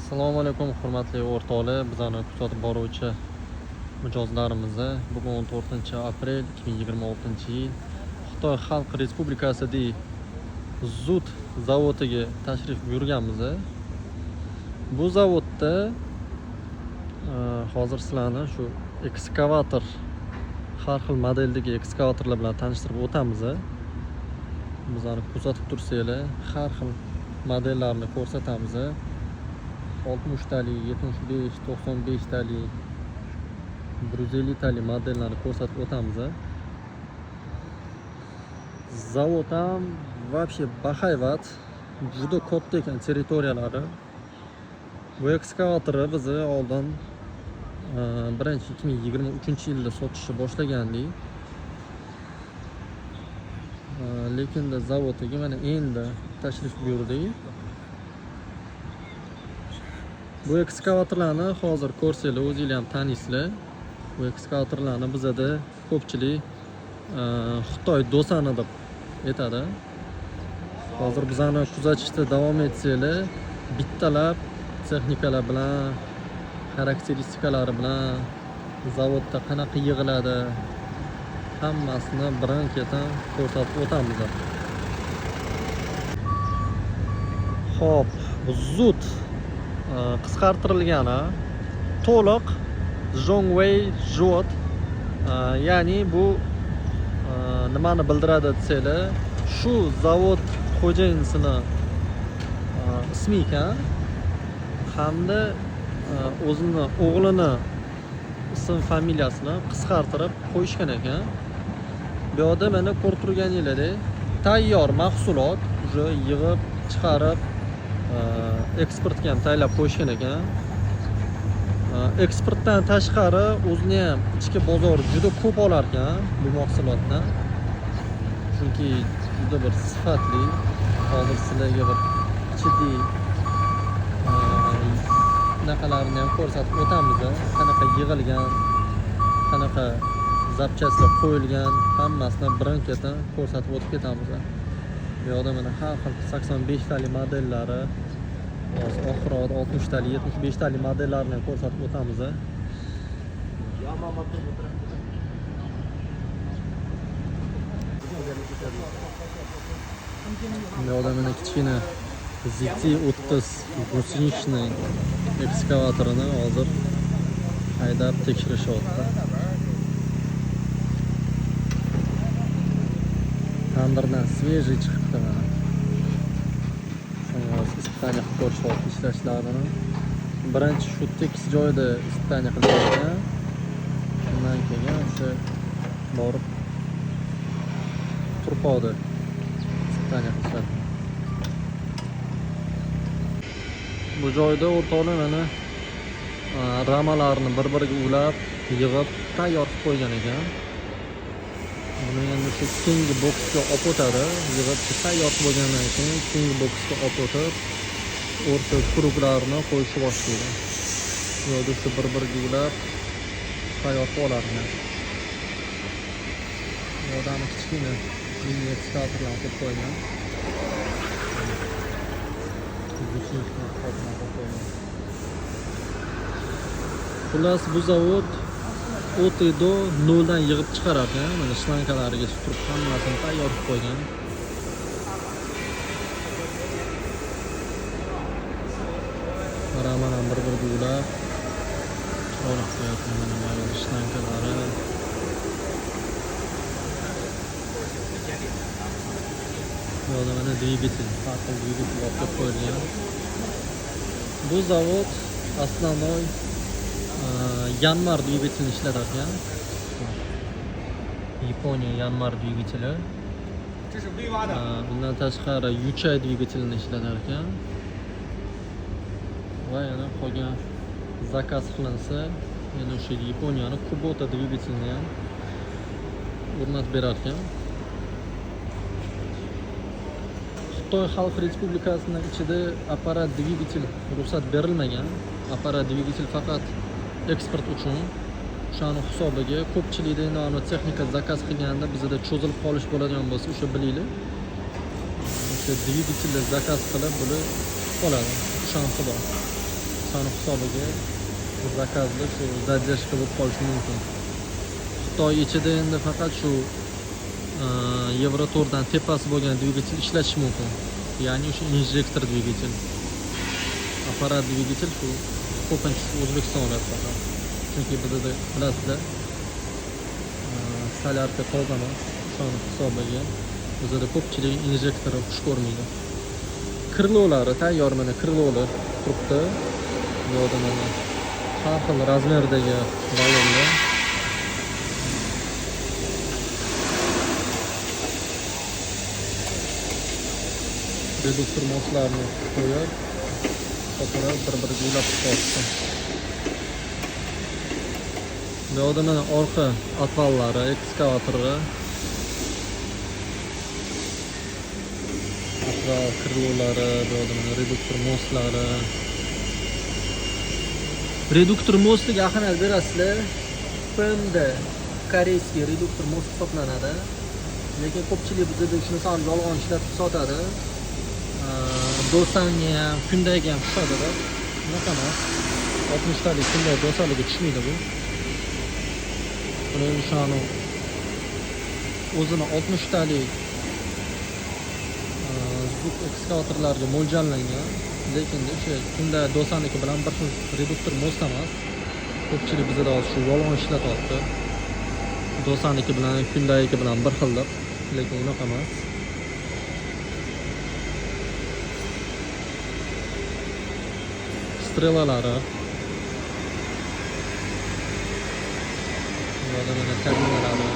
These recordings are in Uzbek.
Assalomu alaykum, hurmatli o'rtoqlar, bizani kuzatib boruvchi mijozlarimiz. Bugun 14 aprel 2026-yil Xitoy Xalq Respublikasidagi Zut zavodiga tashrif buyurganmiz. Bu zavodda hozir sizlarni shu ekskavator, har xil modeldagi ekskavatorlar bilan tanishtirib o'tamiz. Bizani kuzatib tursanglar, har xil modellarni ko'rsatamiz. 60 talik, 75, 95 talik, 150 talik modellarni ko'rsatib o'tamiz. Zavod ham вообще bahaybat, juda katta ekan territoriyalari. Bu ekskavatorni biz oldin birinchi 2023-yilda sotishni boshlagandik. Lekin zavodiga mana endi tashrif buyurdik. Bu ekskavatorlarni hozir ko'rsanglar, o'zinglar ham taniysizlar. Bu ekskavatorlarni bizada ko'pchilik Xitoy dosani deb aytadi. Hozir bizani kuzatishda davom etsanglar, bittalab texnikalar bilan, xarakteristikalari bilan, zavodda qanaqa yig'iladi, hammasini birin-ketin ko'rsatib o'tamiz. Xo'p, bu Zut qisqartirilgani to'liq Zhongwei Zhuot, ya'ni bu nimani bildiradi desanglar, shu zavod xo'jayinisini ismi ekan hamda o'zini o'g'lini ism familiyasini qisqartirib qo'yishgan ekan. Bu yoqda mana ko'rib turganinglardek tayyor mahsulot уже yig'ib chiqarib eksportga ham tayyorlab qo'yishgan ekan. Eksportdan tashqari o'zini ham ichki bozor juda ko'p olar ekan bu mahsulotni. Chunki juda bir sifatli. Hozir sizlarga bir jiddiy bunaqalarini ham ko'rsatib o'tamiz. Qanaqa yig'ilgan, qanaqa zapchastlar qo'yilgan, hammasini birin-ketin ko'rsatib o'tib ketamiz. Bu yoqda mana har xil 85 talik modellari, hozir oxirroqda 60 talik, 75 talik modellarni ham ko'rsatib o'tamiz. Bu yoqda mana kichkina ZT-30 гусеничный ekskavatorini hozir haydab tekshirishyapti. Tandirdan свежий chiqibdi mana. Shuni hozir испытание qilib ko'rishyapti ishlashlarini. Birinchi shu tekis joyda испытание qilishgan. Undan keyin o'sha borib turpoqda испытание qilishadi. Bu joyda o'rtoqlar mana ramalarni bir-biriga ulab, yig'ib tayyor qilib qo'ygan ekan. Buni endi shu keyingi boksga olib o'tadi. Yig'ib tayyor qilib bo'lgandan keyin keyingi boksga olib o'tib, o'rta kruglarni qo'yishni boshlaydi. Bu yerda shu bir-biriga ulab tayyor qilib olar ekan. Bu yerda kichkina mini ekskavatorlarni qo'yib qo'ygan. Xullas, bu zavod OTDO noldan yig'ib chiqarar ekan. Mana shlankalariga turib hammasini tayyor qilib qo'ygan. Ramadan bir-biriga ulab chiroyli qilib qo'yapti mana bu shlankalari. Bu yerda mana dvigatel, har xil dvigatel olib kelib qo'yilgan. Bu zavod основной Yanmar dvigatelini ishlatar ekan. Yaponiya Yanmar dvigateli. Undan tashqari Yuchay dvigatelini ishlatar ekan. Va yana qolgan zakaz qilinsa, yana o'sha Yaponiyani Kubota dvigatelini ham o'rnatib berar ekan. Xitoy Xalq Respublikasining ichida apparat dvigatel ruxsat berilmagan. Apparat dvigatel faqat eksport uchun. O'shani hisobiga ko'pchilikda endi ana texnika zakaz qilganda bizda cho'zilib qolish bo'ladigan bo'lsa, o'sha bilinglar. O'sha dvigatelni zakaz qilib, bular qoladi. Shansi bor. Sani hisobiga zakazda shu задержка bo'lib qolishi mumkin. Xitoy ichida endi faqat shu Yevro 4dan tepasi bo'lgan dvigatel ishlatish mumkin. Ya'ni o'sha injektor dvigatel. Apparat dvigatel shu ko'pincha shu O'zbekiston oladi faqat. Chunki bizda bilasizlar, solyarka toza emas, o'shani hisobiga bizda ko'pchilik injektorni xush ko'rmaydi. Krılolari tayyor, mana krıloli turibdi. Bu yoqda mana har xil razmerdagi ballonlar. Reduktor mostlarini qo'yib, qotirib bir-biriga ulab chiqyapti. Bu yoqda mana orqa otvallari, ekskavatorga otval krılolari, bu yoqda mana reduktor mostlari. Reduktor mostiga ahamiyat berasizlar. PMD koreyskiy reduktor most hisoblanadi. Lekin ko'pchilik bizda shuni sal yolg'on ishlatib sotadi. Dosanga ham, Hyundaiga ham tushadi-da. Unaqa emas. 60 talik Hyundai Dosaliga tushmaydi bu. Buni o'shani o'zini 60 talik Zuk ekskavatorlarga mo'ljallangan. Lekin o'sha Hyundai Dosaniki bilan bir xil reduktor most emas. Ko'pchilik bizda hozir shu yolg'on ishlatyapti. Dosaniki bilan Hyundai'niki bilan bir xil deb, lekin unaqa emas. Strelalari. Burada mana kabinalari.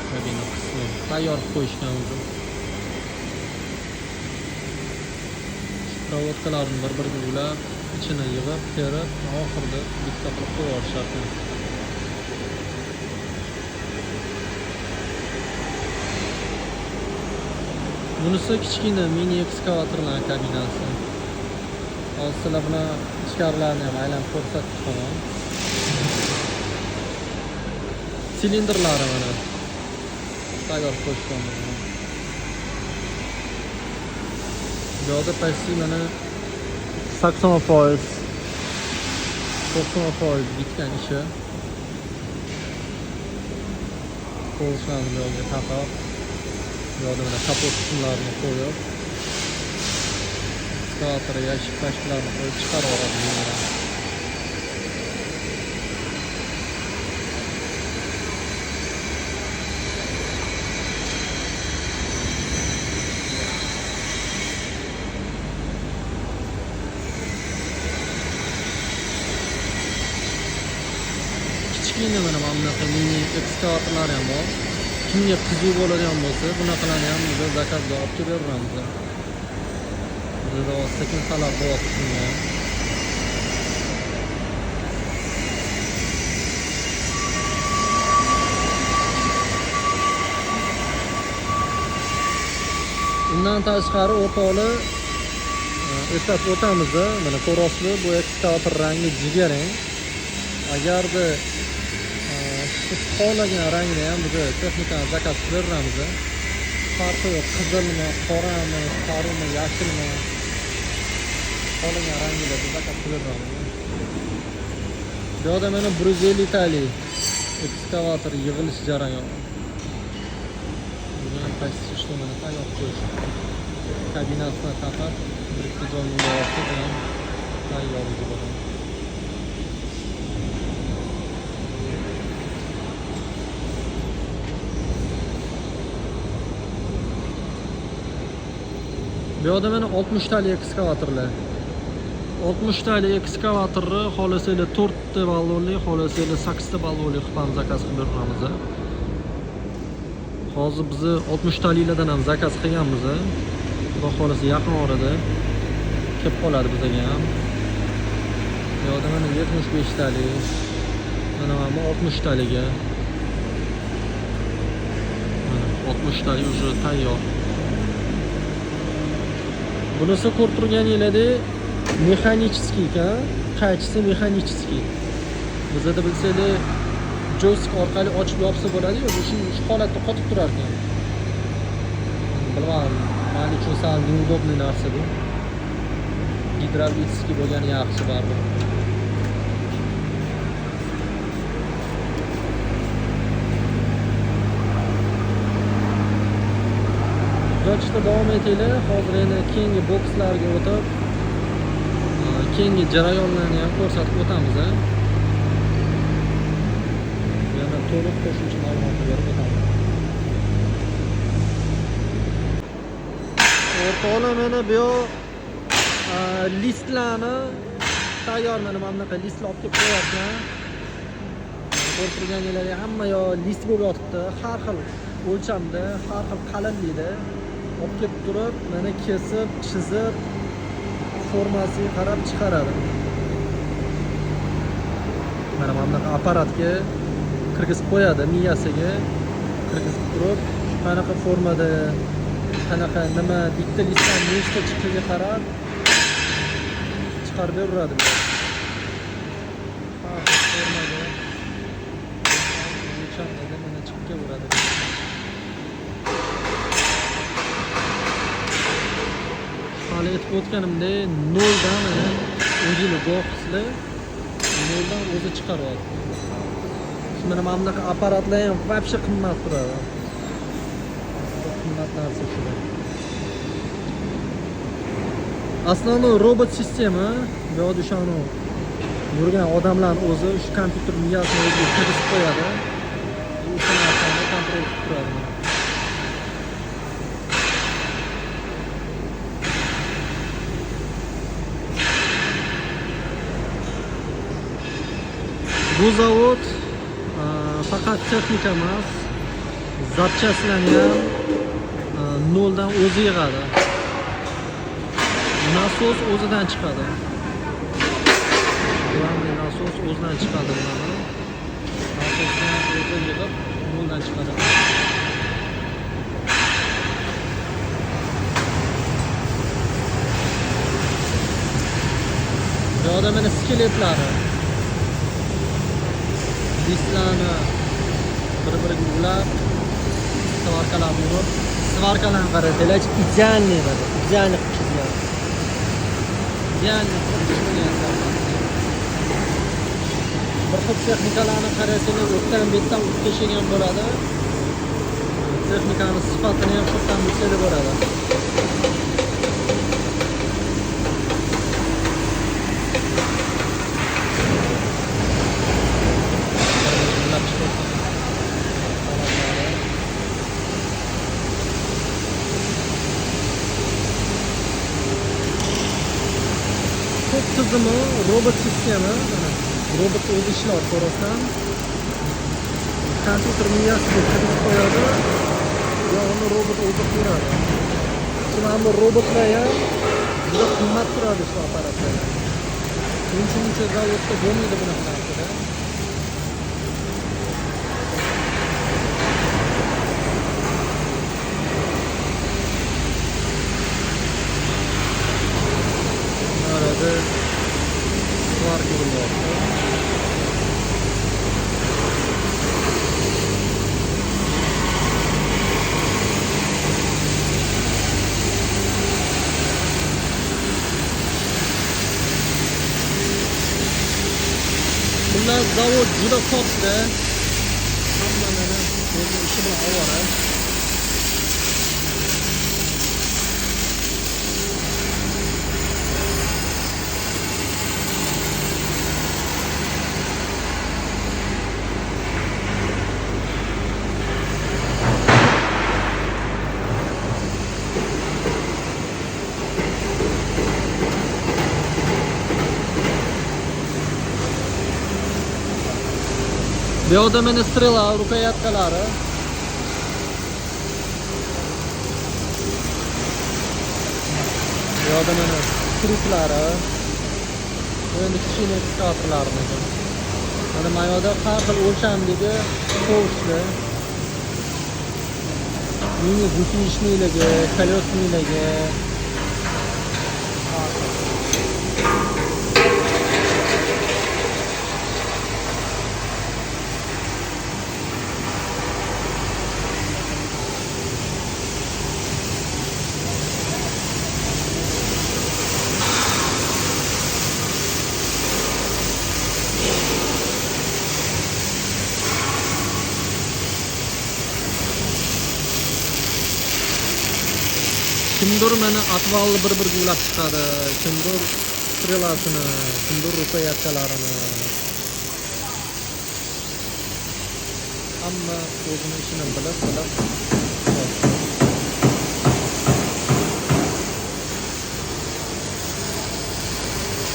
Kabina qismi tayyor qilib qo'yishgan o'zi. Provodkalarni bir-biriga ulab, ichini yig'ib, terib, oxirida bitta qilib qo'yib yuborishadi. Bunisi kichkina mini ekskavatorlar kabinasi. Hozir sizlar bilan ichkarilarni ham aylanib ko'rsatib chiqaman. Silindrlari mana tayyor qo'yishgan. Bu yoqda pastki mana 80%, 90% bitgan ishi. Qo'shlarni bu yoqga taqab, bu yoqda mana kapot qismlarini qo'yib, ekskavator yashik pashklarni qo'yib chiqarib yuboradi. Kichkina mana bunaqa mini ekskavatorlar ham bor. Kimga qiziq bo'ladigan bo'lsa, bunaqalarni ham biz zakazga olib kelib beramiz. Bizda sekin talab bo'lyapti shunga. Undan tashqari o'rtoqlar eslatib o'tamiz, mana ko'rasizlar, bu ekskavator rangi jigarrang. Agarda siz xohlagan rangni ham biz texnikani zakaz qilib beramiz. Farqi yo'q, qizilmi, qorami, sarimi, yashilmi, xohlagan rangida biz zakaz qilib beramiz. Bu yoqda mana 150 talik ekskavator yig'ilish jarayoni. Buni ham pastki ishlamani tayyor qo'yish. Kabinasini taqab, bir ikkita joyini olsa ham tayyor bo'ladi. Bu yoqda mana 60 talik ekskavatorlar. 60 talik ekskavatorni xohlasanglar 4 ta ballonli, xohlasanglar 8 ta ballonli qilib ham zakaz qilib beramiz. Hozir biz 60 taliklardan ham zakaz qilganmiz. Xudo xohlasa yaqin orada kelib qoladi bizga ham. Bu yoqda mana 75 talik, mana bu 60 taligi. Mana 60 talik уже tayyor. Bunisi ko'rib turganinglardek mexanический ekan, qaychisi mexanический. Bizda bilsanglar joystick orqali ochib yopsa bo'ladi-yu, bu shu holatda qotib turar ekan. Bilmadim, men uchun Sal неудобный narsa bu. Gidravlический bo'lgani yaxshi baribir. Kuzatishda davom etinglar. Hozir endi keyingi bokslarga o'tib, keyingi jarayonlarni ham ko'rsatib o'tamiz. Yana to'liq qo'shimcha ma'lumotni berib o'tamiz. O'rtoqlar, mana bu yoq listlarni tayyor, mana bunaqa listlar olib kelib qo'yapman. Ko'rib turganinglardek hamma yoq list bo'lib yotibdi. Har xil o'lchamda, har xil qalinlikda olib kelib turib, mana kesib, chizib, formasiga qarab chiqaradi. Mana bunaqa apparatga kirgizib qo'yadi, miyasiga kirgizib turib, qanaqa formada, qanaqa nima, bitta listdan nechta chiqishiga qarab chiqarib beraveradi. Har xil formada, o'lchamda mana chiqib kelaveradi. Hali aytib o'tganimdek, noldan mana o'zinglar guvohsizlar, noldan o'zi chiqaryapti. Shu mana bunaqa apparatlar ham вообще qimmat turadi. Qimmat narsa shular. Основной robot sistema, bu yoqda o'shani yurgan odamlarning o'zi shu kompyuter miyasini o'ziga kirgizib qo'yadi. O'sha narsani kontrol qilib turadi. Bu zavod faqat texnika emas, zapchastlarni ham noldan o'zi yig'adi. Nasos o'zidan chiqadi. Главный nasos o'zidan chiqadi bularni. Nasosni o'zi yig'ib noldan chiqadi. Bu yoqda mana skeletlari. Listlarni bir-biriga ulab, svarkalarni urib, svarkalarni qarasanglar, idealniy mana, idealniy qilib chizgan. Idealniy qilib chizgan. Bir xil texnikalarni qarasanglar, o'tdan betdan urib tashlagan bo'ladi. Texnikani sifatini ham shu yerdan bilsanglar bo'ladi. Tizimi robot sistema, robot o'zi ishlar ko'rasan. Kompyuter miyasiga kirgizib qo'yadi, yog'ini robot o'zi ko'radi. Mana bu robotlar ham juda qimmat turadi shu apparatlar. Uncha-muncha zavodda bo'lmaydi bunaqa narsalar. Arada svarka bo'lyapti. Bunlar zavod juda katta. Hamma mana o'zi ishi bilan ovora. Bu yoqda mana strela rukayatkalari. Bu yoqda mana truklari. Bu endi kichkina ekskavatorlarniki. Mana bu yoqda har xil o'lchamdagi kovushlar. Mini gusenichniyligi, kolesniyligi. Kimdir mana отвал ni bir-birga ulab chiqadi, kimdir стрела sini, kimdir рукоятка larini. Hamma o'zini ishini bilib bilib qilyapti.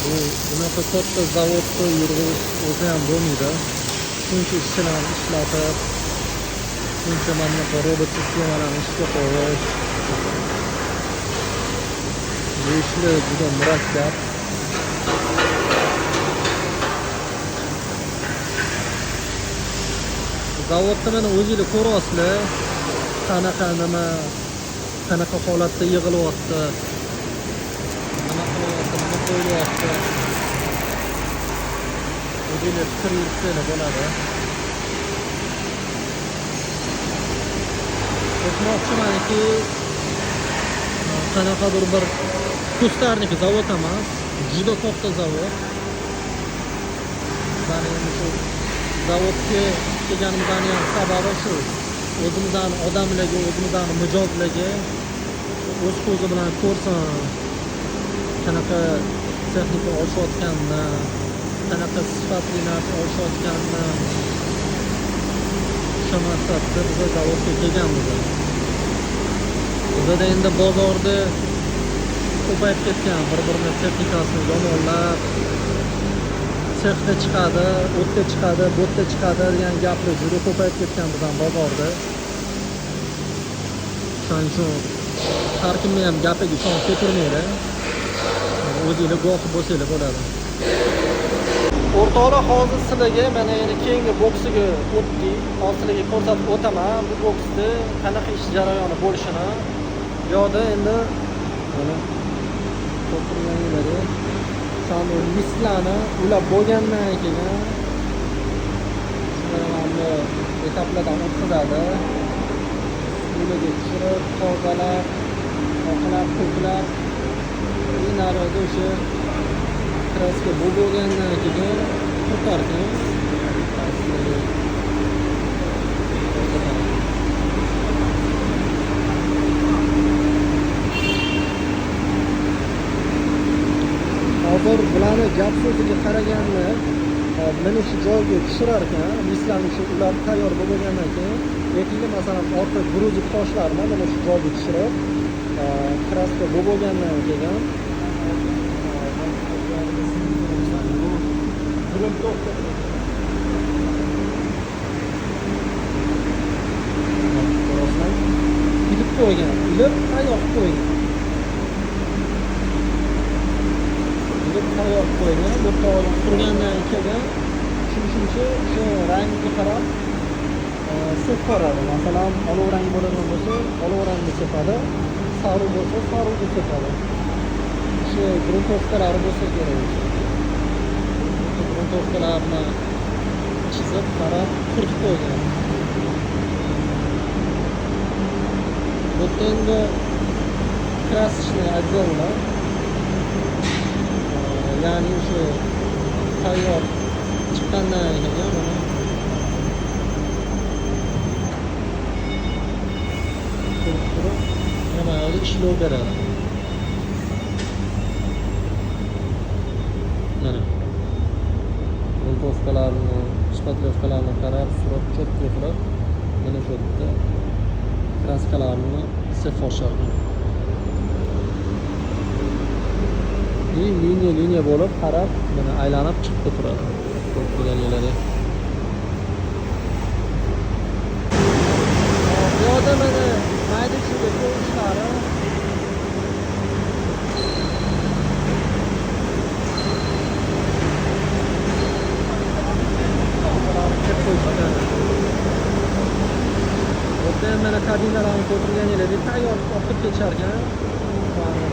Bu bunaqa katta zavodda yurg'izish o'zi ham bo'lmaydi. Shuncha ishchilarni ishlatib, shuncha mana bunaqa robot sistemalarni ishga qo'yish. Bu ishlar juda murakkab. Zavodda mana o'zinglar ko'ryapsizlar, qanaqa nima, qanaqa holatda yig'ilyapti, nima qilyapti, nima qo'yilyapti. O'zinglar fikr yuritsanglar bo'ladi. Aytmoqchimanki, qanaqadir bir кустарник zavod emas, juda katta zavod. Bizani endi shu zavodga kelganimizning ham sababi shu. O'zimizning odamlarga, o'zimizning mijozlarga o'z ko'zi bilan ko'rsin, qanaqa texnika olishayotganini, qanaqa sifatli narsa olishayotganini. O'sha maqsadda biz zavodga kelganmiz. Bizda endi bozorda ko'payib ketgan bir-birini texnikasini yomonlab, sexda chiqadi, o'tda chiqadi, bo'tda chiqadi degan gaplar juda ko'payib ketgan bizning bozorda. Shuning uchun har kimni ham gapiga ishonib ketavermanglar. O'zinglar guvoh bo'lsanglar bo'ladi. O'rtoqlar, hozir sizlarga mana endi keyingi boksiga o'tdik. Hozir sizlarga ko'rsatib o'taman bu boksda qanaqa ish jarayoni bo'lishini. Bu yoqda endi mana ko'rganinglardek shu listlarni ulab bo'lgandan keyin shularni etaplardan o'tkazadi. Suvlarga tushirib, tozalab, oqlab, ko'klab, naryoqda o'sha kraska bo'lgandan keyin quritarkan. Ko'rsataman. Hozir bularni gap so'ziga qaraganda, mana shu joyga tushirar ekan, listlarni shu ular tayyor bo'lgandan keyin, ertaga masalan orqa gruzik toshlarni mana shu joyga tushirib, kraska bo'lgandan keyin ilib qo'ygan, ilib tayyor qo'ygan. Ilib tayyor qo'ygan, bu turgandan keyin shuncha o'sha rangiga qarab sepib boradi. Masalan, olov rang bo'ladigan bo'lsa, olov rangni sepadi, sariq bo'lsa, sariqni sepadi. O'sha gruntovkalari bo'lsa kerak o'sha. Gruntovkalarni chizib, qarab, quritib qo'ygan. Bu yerda endi красочный отделlar, ya'ni o'sha tayyor chiqqandan keyin mana turib nima yo'lda ishlov beradi. Mana gruntovkalarni, shpatlyovkalarni qarab, surib, cho'tka qilib, mana shu yerda kraskalarni sepib olishardi. Liniya liniya bo'lib qarab, mana aylanib chiqib turadi. Ko'rib turganinglardek. Bu yoqda mana mayda chuyda ko'rishlari. Bu yerda mana kabinalarni ko'rganinglardek tayyor olib ketishar ekan.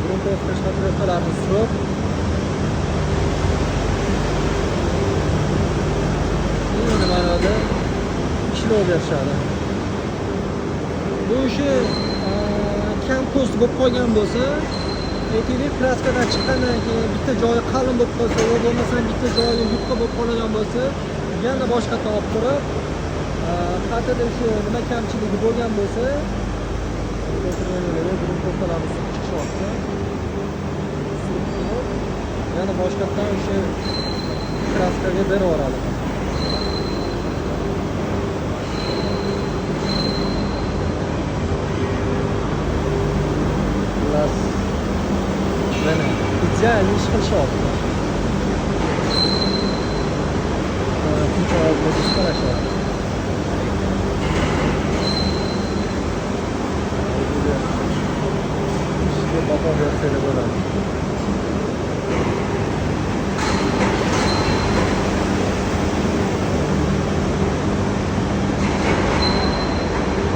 Gruntovka, shpatlyovkalarni surib, mana ishlov berishadi. Bu ishi kam ko'st bo'lib qolgan bo'lsa, aytaylik, kraskadan chiqqandan keyin bitta joyi qalin bo'lib qolsa, yo bo'lmasam bitta joyi yupqa bo'lib qolgan bo'lsa, yana boshqatdan olib turib, qayerda o'sha nima kamchiligi bo'lgan bo'lsa, gruntovkalarni surib chiqishadi. qilishyapti. Surib yana boshqatdan o'sha kraskaga berib yuboradi. Xullas, mana ideal ish qilishyapti. Shuncha oz ish qilishyapti. Ishga baho bersanglar bo'ladi.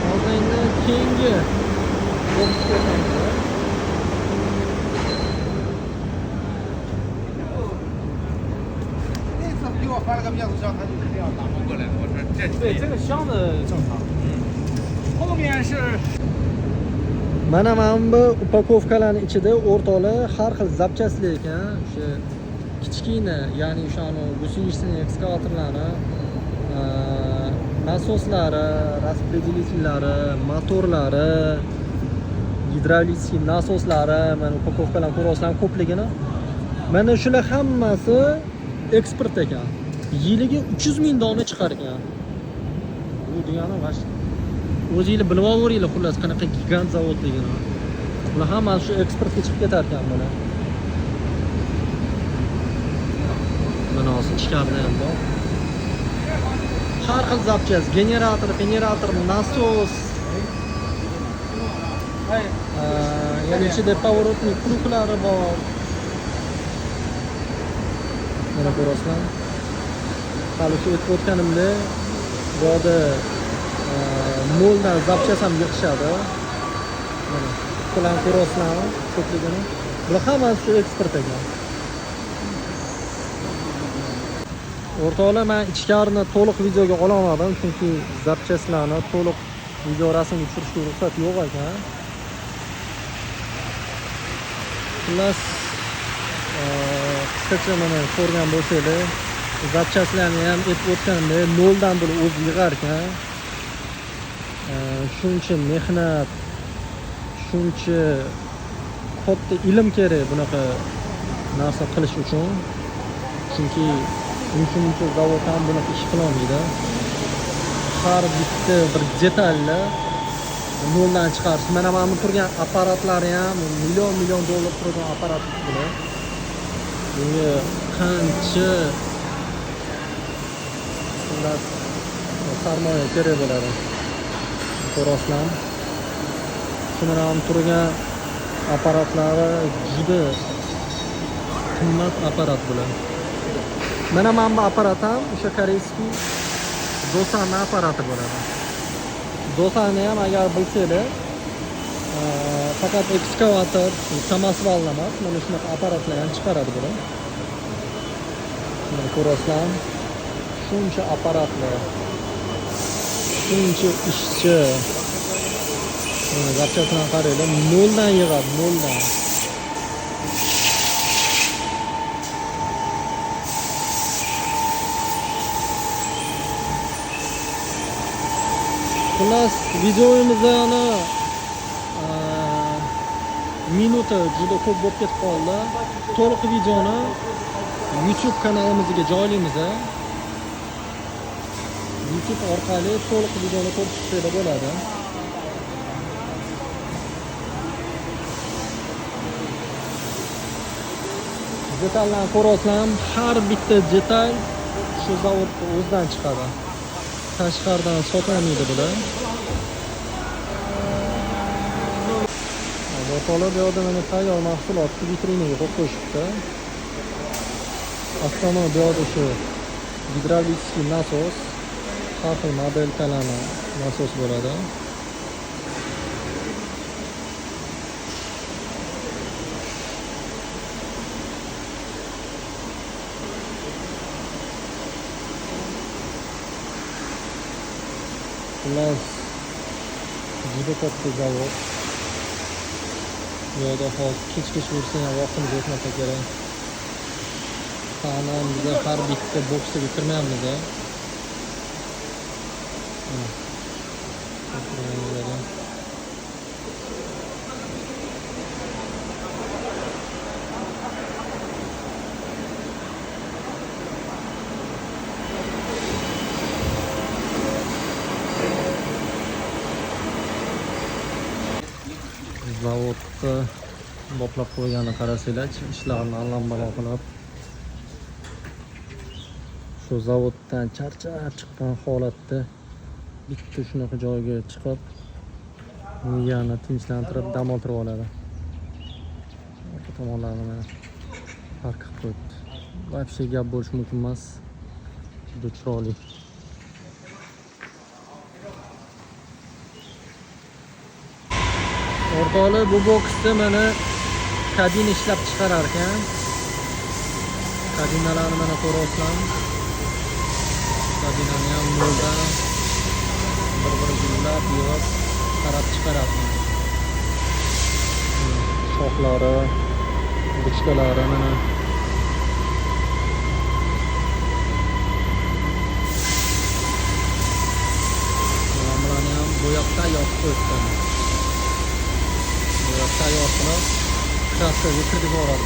Hozir endi keyingi boksga o'tamiz. 那次给我发了个变速箱，他就是这样打不过来。我说这对，这个箱子正常。后面是 Mana bu upakovkalarning ichida o'rtoqlar har xil zapchastlar ekan. O'sha kichkina, ya'ni o'sha гусеничный ekskavatorlarni nasoslari, распределительлari, motorlari, gidravlik nasoslari, mana upakovkalarni ko'ryapsizlar ko'pligini. Mana shular hammasi eksport ekan. Yiliga 300 ming dona chiqar ekan. Bu degani o'zinglar bilib olaveringlar xullas qanaqa gigant zavodligini. Bular hammasi shu eksportga chiqib ketar ekan bular. Mana hozir ichkarida ham bor. Har xil zapchast, generator, generator, nasos, yana ichida поворотный kruklari bor. Mana ko'rasizlar. Hali shu aytib o'tganimda bu yerda noldan zapchast ham yig'ishadi. Mana qutilarni ko'rasizlarmi ko'pligini. Bular hammasi shu eksport ekan. O'rtoqlar, men ichkarini to'liq videoga ola olmadim, chunki zapchastlarni to'liq video rasmga tushirishga ruxsat yo'q ekan. Xullas, qisqacha mana ko'rgan bo'lsanglar, zapchastlarni ham aytib o'tganimdek, noldan bular o'zi yig'ar ekan. Shuncha mehnat, shuncha katta ilm kerak bunaqa narsa qilish uchun. Chunki uncha-muncha zavod ham bunaqa ish qila olmaydi. Har bitta bir detalni noldan chiqarish. Mana bu turgan apparatlari ham million-million dollar turadigan apparat bular. Bunga qancha xullas sarmoya kerak bo'ladi. Ko'rasizlar. Shu mana bu turgan apparatlari juda qimmat apparat bular. Mana bu apparat ham o'sha koreyskiy Doosan apparati bo'ladi. Doosanni ham agar bilsanglar, faqat ekskavator, samosval emas, mana shunaqa apparatlar ham chiqaradi bular. Mana ko'rasizlar, shuncha apparatlar, shuncha ishchi. Mana zapchastlarni qaranglar, noldan yig'adi, noldan. Xullas, videomizni minuti juda ko'p bo'lib ketib qoldi. To'liq videoni YouTube kanalimizga joylaymiz. YouTube orqali to'liq videoni ko'rib chiqsanglar bo'ladi. Detallarni ko'rasizlar, har bitta detal shu zavodda o'zidan chiqadi. Tashqaridan sotilmaydi bular. O'rtoqlar, bu yerda mana tayyor mahsulotni vitrinaga qo'yib qo'yishibdi. Avtomobil bu yerda shu gidravlik nasos, har xil modelkalarni nasos bo'ladi. Xullas, juda katta zavod. Bu yerda hozir kechgacha yursa ham vaqtimiz yetmasa kerak. Ta'nam biza har bitta boksiga kirmaymiz. Zavodda boplab qo'yganini qarasanglar, ishlarini allambalo qilib, shu zavoddan charchab chiqqan holatda bitta shunaqa joyga chiqib, miyani tinchlantirib, dam oltirib oladi. Orqa tomonlarini mana park qilib qo'yibdi. Вообще gap bo'lishi mumkin emas. Juda chiroyli. O'rtoqlar, bu boksda mana kabina ishlab chiqarar ekan. Kabinalarni mana ko'ryapsizlar. Kabinani ham noldan bir-biriga ulab, yig'ib, qarab chiqaradi. Shoxlari, ruchkalari mana. Bularni ham bo'yab tayyor qo'yibdi. Bo'yab tayyor qilib, kraskaga kirgizib yuboradi.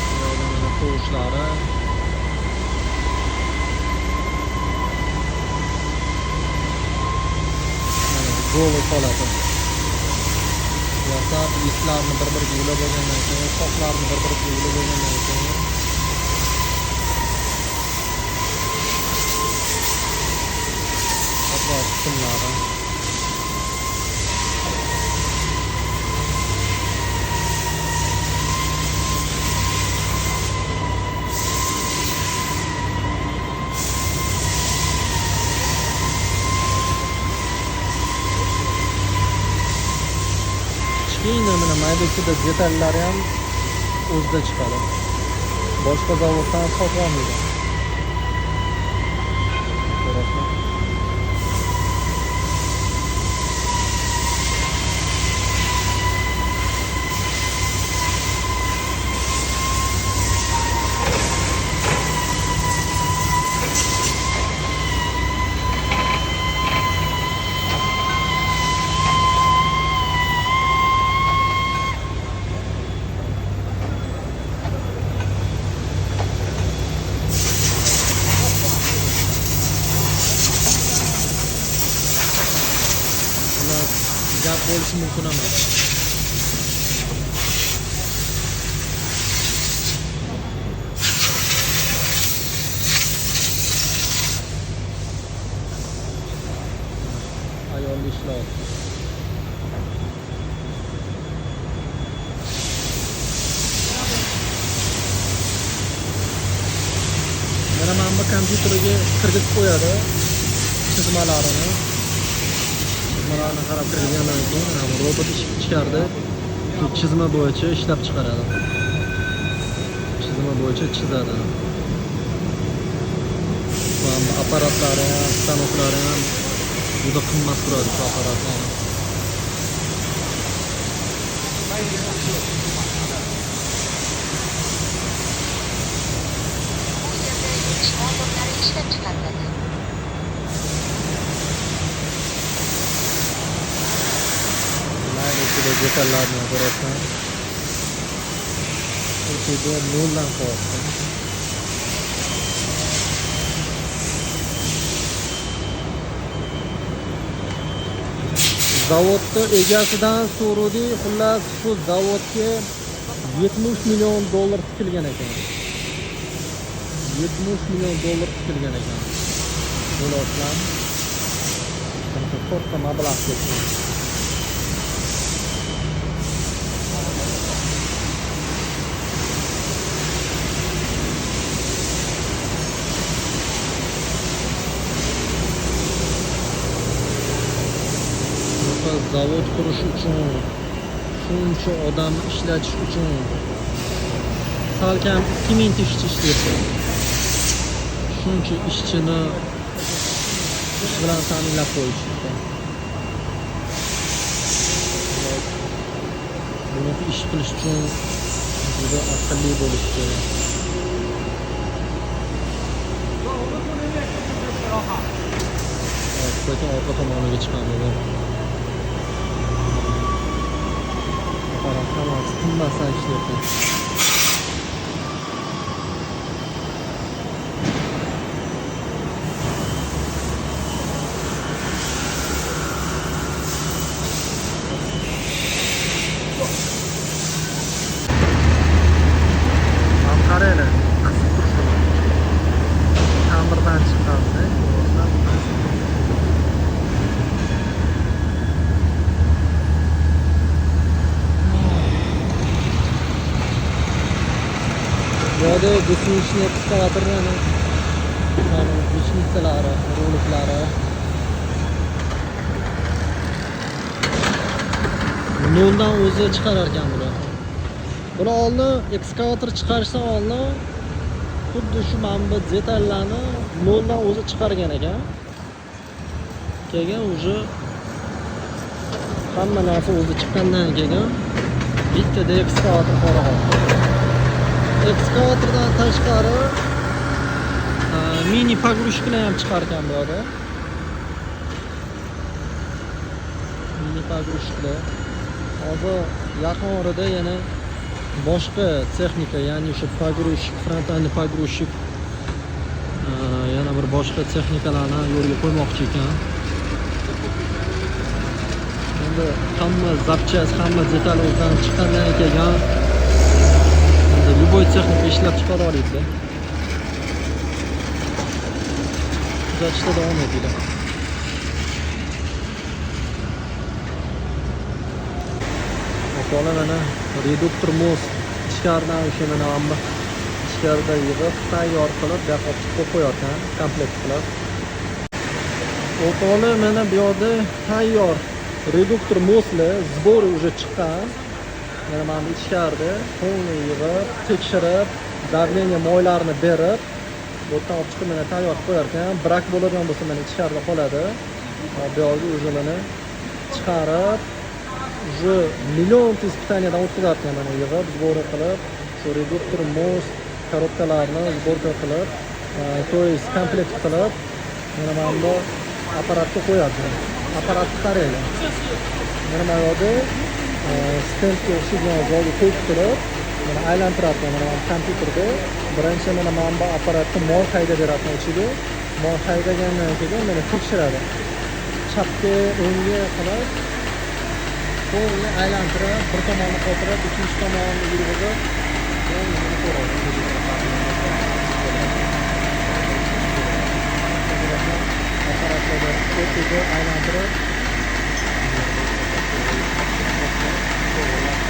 Bu yoqda mana tovushlari. Mana bu golov holati. Yasab, listlarni bir-biriga ulab olgandan keyin, shoxlarni bir-biriga ulab olgandan keyin atrof qismlari. Kichkina mana mayda-chuyda detallari ham o'zida chiqadi. Boshqa zavoddan sotib olmaydi. Ko'rasizmi? Gap bo'lishi mumkin emas. Ayol ishlayapti. Mana mana bu kompyuterga kirgizib qo'yadi chizmalarini. Chizmalarni qarab kirgandan keyin mana bu robot ichkarida shu chizma bo'yicha ishlab chiqaradi. Chizma bo'yicha chizadi. Mana bu apparatlari ham, stanoklari ham juda qimmat turadi shu apparatlar. Bu yerda yurish motorlari ishlab chiqariladi. Mayda detallarni ko'rasizlar. O'sha noldan qo'yapti. Zavodni egasidan so'radik, xullas shu zavodga 70 million dollar tikilgan ekan. 70 million dollar tikilgan ekan. Bo'lasizlar. Katta mablag' ketgan. Zavod qurish uchun, shuncha odam ishlatish uchun salkam 2000 ta ishchi ishlayapti. Shuncha ishchini ish bilan ta'minlab qo'yishdi. Buni ish qilish uchun juda aqlli bo'lish kerak. Lekin orqa tomoniga chiqamiz. Apparat hammasi tinmasdan ishlayapti. Yoqda гусеничный ekskavatorni гусеница lari, roliklari. Noldan o'zi chiqarar ekan bular. Buni oldin ekskavator chiqarishdan oldin xuddi shu mana bu detallarni noldan o'zi chiqargan ekan. Keyin уже hamma narsa o'zi chiqqandan keyin bittada ekskavator qoladi. Ekskavatordan tashqari mini погрузчик lar ham chiqargan bu yerda. Mini погрузчик lar. Hozir yaqin orada yana boshqa texnika, ya'ni o'sha погрузчик, frontalniy погрузчик, yana bir boshqa texnikalarni yo'lga qo'ymoqchi ekan. Endi hamma запчасть, hamma detal o'zidan chiqqandan keyin endi любой texnika ishlab chiqara oladi. Kuzatishda davom etinglar. O'qola mana reduktor most ichkaridan o'sha mana hamma ichkarida yig'ib tayyor qilib bu yoqqa olib chiqib qo'yarkan, komplekt qilib. O'qola mana bu yoqda tayyor reduktor mostli сбор уже chiqqan. Mana mana bu ichkarida полный yig'ib, tekshirib, давление moylarini berib, bu yerdan olib chiqib mana tayyor qilib qo'yarkan. Brak bo'ladigan bo'lsa mana ichkarida qoladi. Bu yoqga уже mana chiqarib, уже million испытания dan o'tkazarkan mana yig'ib, сбор qilib, shu reduktor most korobkalarni сборка qilib, то есть komplekt qilib, mana mana bu apparatga qo'yadi. Apparatni qaranglar. Mana bu yerda stendga o'xshagan joyga qo'yib turib, mana aylantiradi mana bu kompyuterda. Birinchi mana bu apparatni moy haydab beradi ichiga. Moy haydagandan keyin mana tekshiradi. Chapga, o'ngga qilib, to'g'ri aylantirib, bir tomonni qotirib, ikkinchi tomonni yurg'izib, buni ko'radi. Apparatlarda o'tiga aylantirib,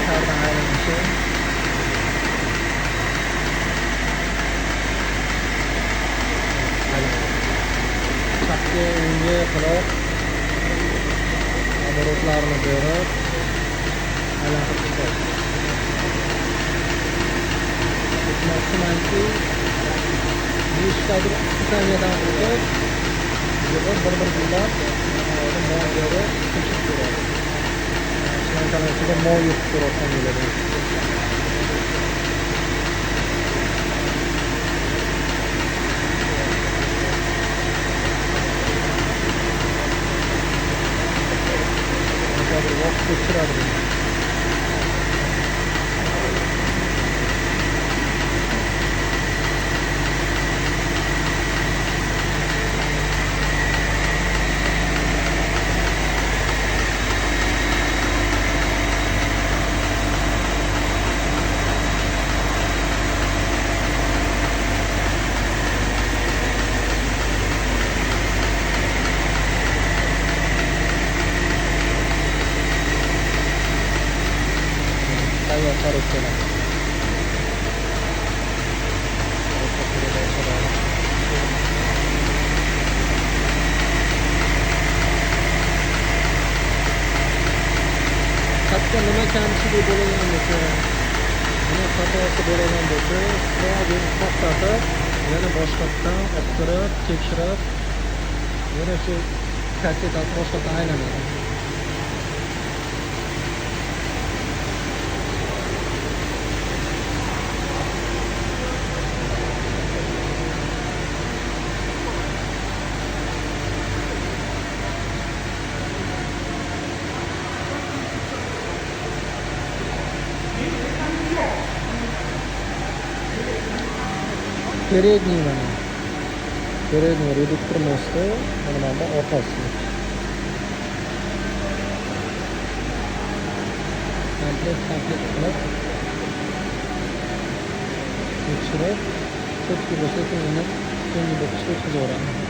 tardan aylanishi. Chapga, o'ngga qilib, oborotlarni berib, aylantirib chiqadi. Aytmoqchimanki, nechtadir испытания dan o'tib, yig'ib bir-bir gullab, moy berib, tekshirib ko'radi. Shlankani ichida moy yo'q ko'rayotgan bo'ladi. Bir vaqt tekshiradi buni. Tayyor korobkalar. Hatto nima kamchiligi bo'lgan bo'lsa, nima xatosi bo'lgan bo'lsa, сразу to'xtatib, yana boshqatdan olib kirib, tekshirib, yana shu kassetasi boshqatdan aylanadi. Передний mana. Передний reduktor mosti, mana bu orqasi. Komplekt qilib tekshirib, cho'tki bo'lsa keyin keyingi bosqichga o'tkazib yuboradi.